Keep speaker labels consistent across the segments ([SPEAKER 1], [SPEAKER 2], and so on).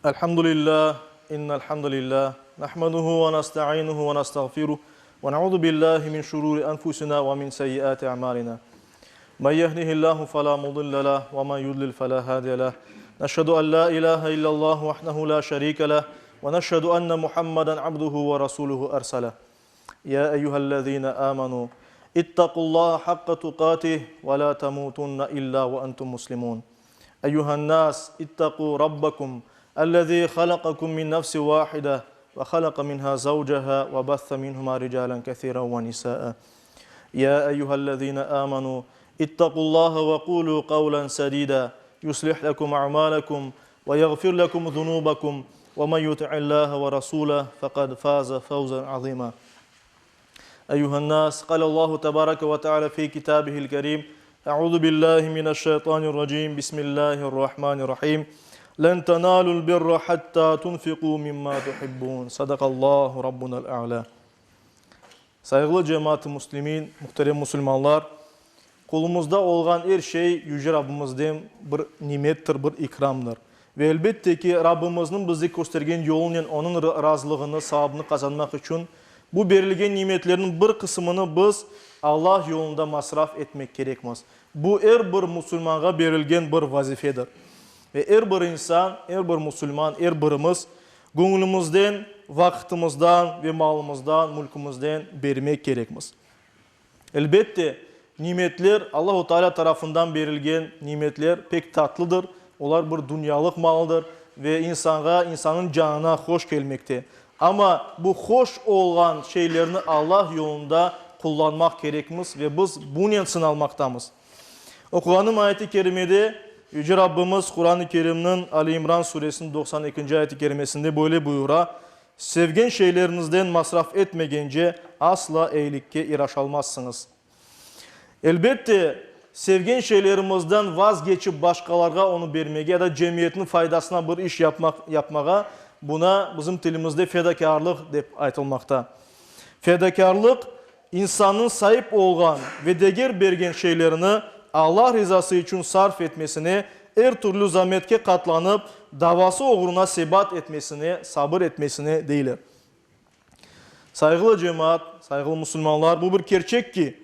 [SPEAKER 1] Elhamdülillah, innel hamdülillah, nahmeduhu ve nestainuhu ve nestağfiruh, ve neuzu billahi min şururi enfusina ve min seyyiati a'malina. Men yehdihillahu fela mudille leh, ve men yudlil fela hadiye leh. Neşhedü en la ilahe illallah vahdehu la şerike leh, ve neşhedü enne Muhammeden abduhu ve rasuluhu erseleh. Ya eyyühellezine amenu, ittaqullaha haqqa tuqatih ve la temutunne illa ve entum muslimun. Eyyühen-nas, ittaqu rabbakum, ellezî halakakum min nefsin vâhide ve halaka minhâ zavceha ve besse minhumâ ricâlen kesîren ve nisâ'a. Ya eyyühellezîne âmenû, ittaqullâhe ve qûlû kavlen sedîdâ, yuslih lekum a'mâlekum ve yağfir lekum zunûbekum ve men yuti'illâhe ve rasûleh fekad fâze fevzen azîmâ. Eyyühen-nas, kâlellâhu tebâreke ve teâlâ fî kitâbihil kerîm, Eûzü billâhi mineşşeytanirracîm, Bismillâhirrahmanirrahîm, Len tenâlul birra hattâ tunfikû mimmâ tuhibbûn. Sadakallâhu Rabbunel a'lâ. Sayğılı cemaat-ı müslimin, muhterem musulmanlar, qolumızda olğan er şey Yüce Rabbimizden bir nimettir, bir ikramdır. Ve elbette ki, Rabbimizniñ bizge köstergen yolunen Onıñ razılığını, savabını qazanmaq içün bu berilgen nimetlerniñ bir qısımını biz Allah yolunda masraf etmek kerekmiz. Bu er bir musulmanğa berilgen bir vazifedir. Ve er bir insan, er bir musulman, er birimiz göñlümizden, vaqıtımızdan ve malımızdan, mülkümizden bermek kerekmiz. Elbette, nimetler, Allahu Teala tarafından berilgen nimetler pek tatlıdır, olar bir dünyalıq maldır ve insanğa, insanıñ canına hoş kelmekte. Amma bu hoş olğan şeylerni Allah yolunda qullanmaq kerekmiz ve biz bunen sınalmaqtamız. Oquğanım ayet-i kerimede Yüce Rabbimiz Quran-ı Kerimniñ Ali İmran suresiniñ 92-nci ayet-i kerimesinde böyle buyura, Sevgen şeyleriñizden masraf etmegence asla eyilikke iraşalmazsıñız. Elbette, sevgen şeylerimizden vazgeçip başqalarğa onı bermege ya da cemiyetniñ faydasına bir iş yapmaq yapmağa, buna bizim tilimizde fedakârlıq dep aytılmaqta. Fedakârlıq, insannıñ saip olğan ve deger bergen şeylerini Allah rizası içün sarf etmesine, er türlü zametke qatlanıp, davası oğruna sebat etmesine, sabır etmesine deyler. Sayğılı cemaat, sayğılı musulmanlar, bu bir kerçek ki,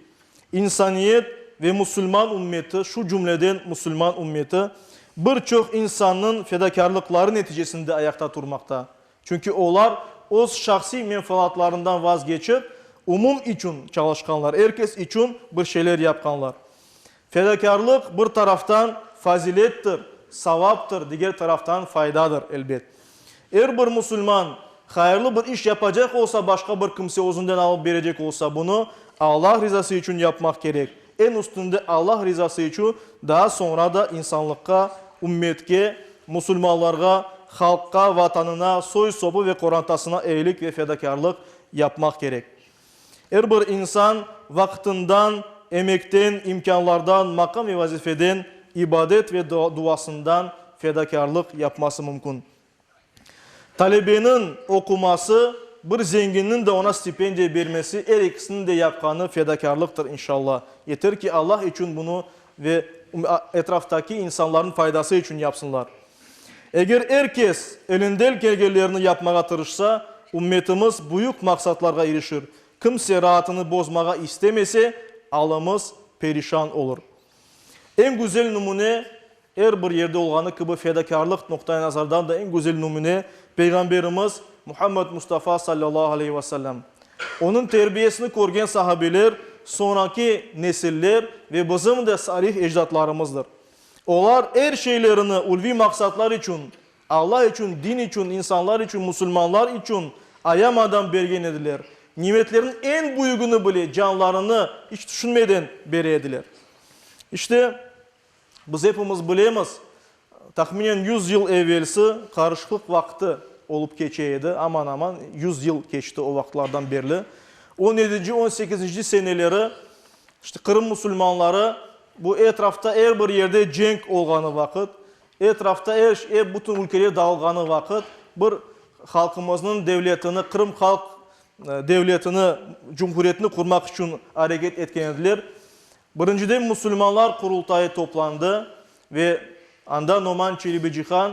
[SPEAKER 1] insaniyet ve musulman ümmeti, şu cümleden musulman ümmeti, bir çoq insannıñ fedakârlıqları neticesinde ayaqta turmaqta. Çünki olar öz şahsiy menfaatlarından vazgeçip, umum içün çalışqanlar, er kes içün bir şeyler yapqanlar. Fedakârlıq bir taraftan fazilettir, savaptır, diger taraftan faydadır, elbet. Er bir musulman hayırlı bir iş yapacaq olsa, başqa bir kimse özünden alıp berecek olsa, bunı Allah rizası içün yapmaq kerek. Eñ üstünde Allah rizası içü, daa soñra da insanlıqqa, ümmetke, musulmanlarğa, halqqa, vatanına, soy-sopu ve qorantasına eyilik ve fedakârlıq yapmaq kerek. Er bir insan vaqtından, emekten, imkânlardan, maqam ve vazifeden, ibadet ve duasından fedakârlıq yapması mümkün. Talebeniñ oquması, bir zenginniñ de oña stipendiya bermesi, er ekisiniñ de yapqanı fedakârlıqtır, inşallah. Yeter ki, Allah içün bunı ve etraftaki insanlarnıñ faydası içün yapsınlar. Eger er kes elinden kelgenlerini yapmağa tırışsa, ümmetimiz büyük maqsatlarğa irişir. Kimse raatını bozmağa istemese, alımız perişan olur. Eñ güzel nümüne, er bir yerde olğanı kibi fedakârlıq noqtai nazardan da eñ güzel nümüne, Peyğamberimiz Muhammed Mustafa sallallahu aleyhi ve sellem. Onıñ terbiyesini körgen sahabeler, soñraki nesiller ve bizim de salih ecdatlarımızdır. Olar er şeylerini ulviy maqsatlar içün, Alla içün, din içün, insanlar içün, musulmanlar içün ayamadan bergen ediler. Nimetlerniñ eñ büyügini bile, canlarını iç tüşünmeden bere ediler. İşte, biz epimiz bilemiz, tahminen yüz yıl evelsi qarışıqlıq vaqtı olıp keçe edi, aman-aman yüz yıl keçti o vaqıtlardan berli. On yedinci, on sekizinci seneleri, işte, Qırım musulmanları bu etrafta er bir yerde cenk olğanı vaqıt, Etrafta er şey, bütün ülkeler dağılğanı vaqıt, bir halqımıznıñ devletini, Qırım halq devletini, cumhuriyetini qurmaq içün areket etken ediler. Birinciden musulmanlar qurultayı toplandı ve anda Noman Çelebicihan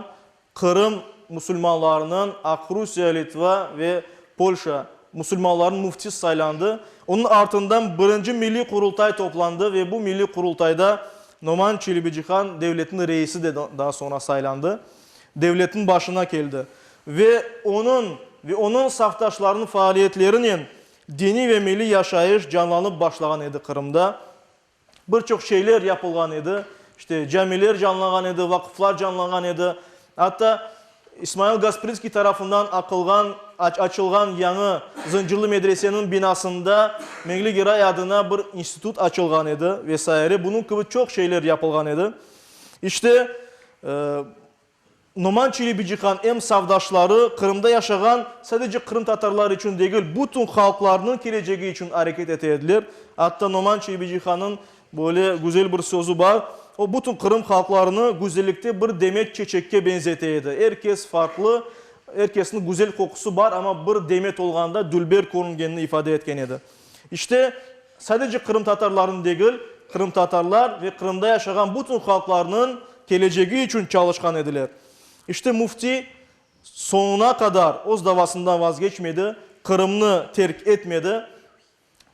[SPEAKER 1] Qırım. musulmanlarınıñ, Aqrusiya, Litva ve Polşa musulmanlarınıñ müftisi saylandı. Onıñ artından birinci Milliy Qurultay toplandı ve bu Milliy Qurultayda Noman Çelebicihan devletniñ reisi de daa soñra saylandı, devletniñ başına keldi ve onıñ ve onıñ safdaşlarınıñ faaliyetlerinen diniy ve milliy yaşayış canlanıp başlağan edi Qırımda. Bir çoq şeyler yapılğan edi, işte camiler canlanğan edi, vaquflar canlanğan edi. Atta İsmail Gasprinskiy tarafından aqılğan, açılğan yañı Zıncırlı medreseniñ binasında Meñli Geray adına bir institut açılğan edi ve saire. Bunıñ kibi çoq şeyler yapılğan edi. İşte, Noman Çelebicihan em safdaşları Qırımda yaşağan sadece qırımtatarlar içün degil, bütün halqlarnıñ kelecegi içün areket ete ediler. Atta Noman Çelebicihannıñ böyle güzel bir sözü bar, o bütün Qırım halqlarını güzellikte bir demet çeçekke benzete edi. Er kes farqlı, er kesniñ güzel qoqusı bar, amma bir demet olğanda dülber körüngenini ifade etken edi. İşte, sadece qırımtatarlarnıñ degil, qırımtatarlar ve Qırımda yaşağan bütün halqlarnıñ kelecegi içün çalışqan ediler. İşte, müfti soñuna qadar öz davasından vazgeçmedi, Qırımnı terk etmedi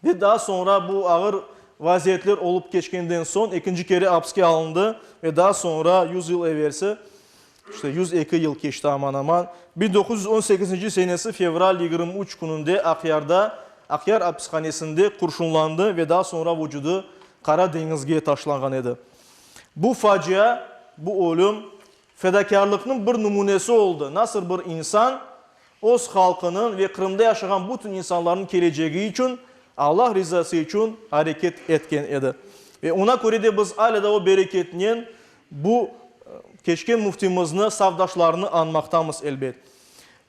[SPEAKER 1] ve daa soñra bu ağır vaziyetler olıp keçkenden soñ ekinci kere apske alındı ve daa soñra yüz yıl evelsi, İşte, 102 yıl keçti aman-aman. 1918 senesi fevral 23 kününde Aqyarda, Aqyar apishanesinde qurşunlandı ve daa soñra vucudı Qara deñizge taşlanğan edi. Bu facia, bu ölüm fedakârlıqnıñ bir nümünesi oldı, nasıl bir insan öz halqınıñ ve Qırımda yaşağan bütün insanlarnıñ kelecegi içün, Allah rizası içün areket etken edi. Ve oña köre de biz alâ da o bereketnen Bu, keçken müftimizni, safdaşlarını añmaqtamız, elbet.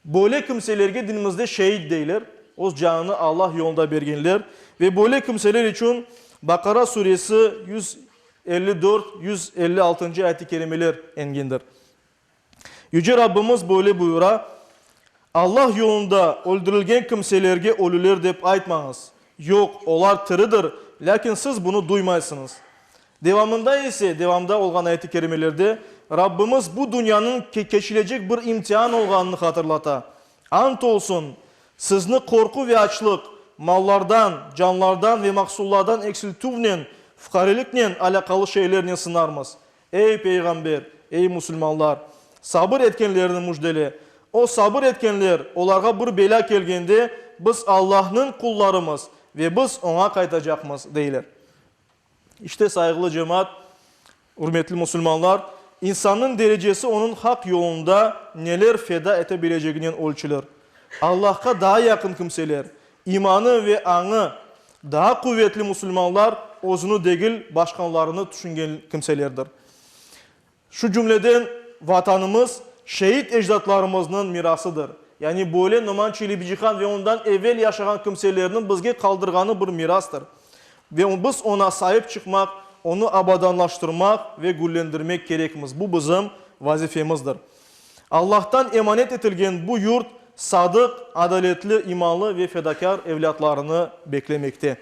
[SPEAKER 1] Böyle kimselerge dinimizde şeit deyler, öz canını Allah yolunda bergenler ve böyle kimseler içün Baqara suresi 154, 156-ncı ayet-i kerimeler engendir. Yüce Rabbimiz böyle buyura, Allah yolunda öldürilgen kimselerge ölüler dep aytmañız. Yoq, olar tiridir, lâkin siz bunı duymaysıñız. Devamında ise, devamda olğan ayet-i kerimelerde Rabbimiz bu dünyanıñ keçilecek bir imtian olğanını hatırlata, Ant olsun, sizni qorqu ve açlıq, mallardan, canlardan ve mahsullardan eksiltüvnen, fuqareliknen alâqalı şeylernen sınarmız. Ey, peyğamber, ey, musulmanlar! Sabır etkenlerni müjdele. O sabır etkenler, olarğa bir belâ kelgende, Biz Allahnıñ qullarımız ve biz Oña qaytacaqmız, deyler. İşte, sayğılı cemaat, ürmetli musulmanlar, insannıñ derecesi onıñ haq yolunda neler feda ete bileceginen ölçülir. Allahqa daa yaqın kimseler, imanı ve añı daa quvetli musulmanlar özüni degil, başqanlarını tüşüngen kimselerdir. Şu cümleden, Vatanımız şeit ecdatlarımıznıñ mirasıdır. Yani böyle Noman Çelebicihan ve ondan evel yaşağan kimselerniñ bizge qaldırğanı bir mirastır. Ve biz oña saip çıqmaq, onı abadanlaştırmaq ve güllendirmek kerekmiz. Bu bizim vazifemizdir. Allahtan emanet etilgen bu yurt sadıq, adaletli, imanlı ve fedakâr evlâtlarını beklemekte.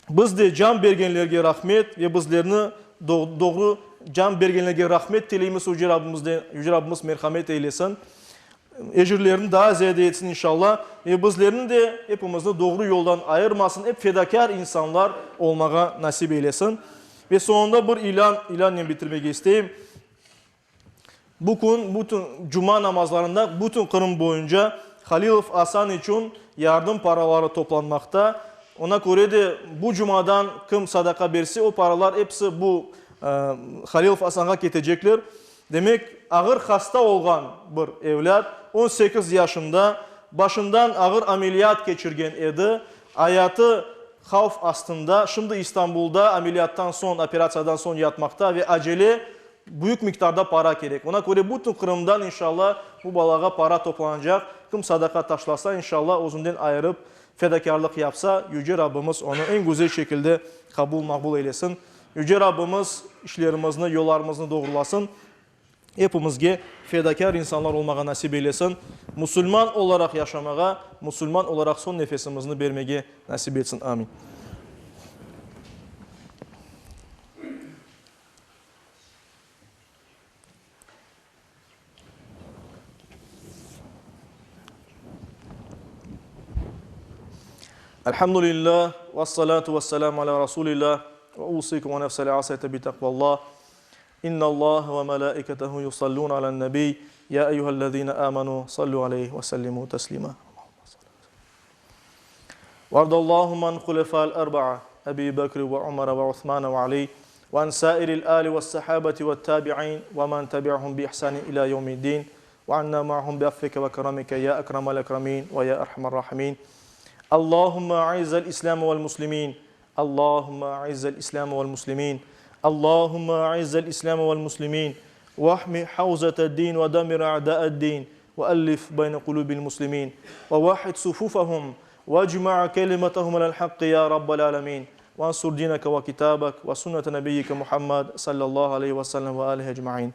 [SPEAKER 1] Biz de can bergenlerge rahmet ve bizlerni doğru can bergenlerge rahmet tileymiz Yüce Rabbimizden, Yüce Rabbimiz merhamet eylesin, ecirlerini daa ziyade etsin inşallah ve bizlerni de epimizni doğru yoldan ayırmasın, ep fedakâr insanlar olmağa nasip eylesin. Ve soñunda bir ilân, ilânnen bitirmege isteyim. Bu kün bütün cuma namazlarında bütün Qırım boyunca Halilov Asan içün yardım paraları toplanmaqta. Ona köre de bu cumadan kim sadaqa berse, o paralar episi bu Halilov Asanğa ketecekler. Demek, ağır hasta olğan bir evlât, 18 yaşında, başından ağır ameliyat keçirgen edi, ayatı havf astında, şimdi İstanbulda ameliyattan soñ, operatsiyadan soñ yatmaqta ve acele Büyük miqdarda para kerek. Ona köre bütün Qırımdan inşalla bu balağa para toplanacaq. Kim sadaqa taşlasa, inşalla özünden ayırıp fedakârlıq yapsa, Yüce Rabbimiz onı eñ güzel şekilde qabul maqbul eylesin. Yüce Rabbimiz işlerimizni, yollarımıznı doğrulasın. Epimizge fedakâr insanlar olmağa nasip eylesin. Musulman olaraq yaşamağa, musulman olaraq soñ nefesimizni bermege nasip etsin. Amin. Elhamdülillah, ve salatu ve selamu ala Rasulillah, ve usikum ve nefsel asiyete bi takvallah. İnna Allah ve melaiketehu yusallun alen nebi, ya eyyühellezine amenu, sallu aleyhi ve sellimu teslima. وارض اللهم عن خلفاء الأربعة أبي بكر وعمر وعثمان وعلي وعن سائر الآل والصحابة والتابعين ومن تبعهم بإحسان إلى يوم الدين وعنا معهم بعفوك وكرمك يا أكرم الأكرمين ويا أرحم الراحمين اللهم أعز الإسلام والمسلمين اللهم أعز الإسلام والمسلمين اللهم أعز الإسلام والمسلمين واحمي حوزة الدين ودمر أعداء الدين وألف بين قلوب المسلمين ووحد صفوفهم واجمع كلمتهم على الحق يا رب العالمين وانصر دينك وكتابك وسنة نبيك محمد صلى الله عليه وسلم وآله أجمعين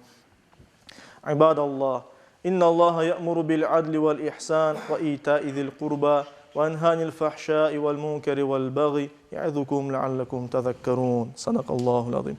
[SPEAKER 1] عباد الله إن الله يأمر بالعدل والإحسان وإيتاء ذي القربى وينهى عن الفحشاء والمنكر والبغي يعظكم لعلكم تذكرون صدق الله العظيم.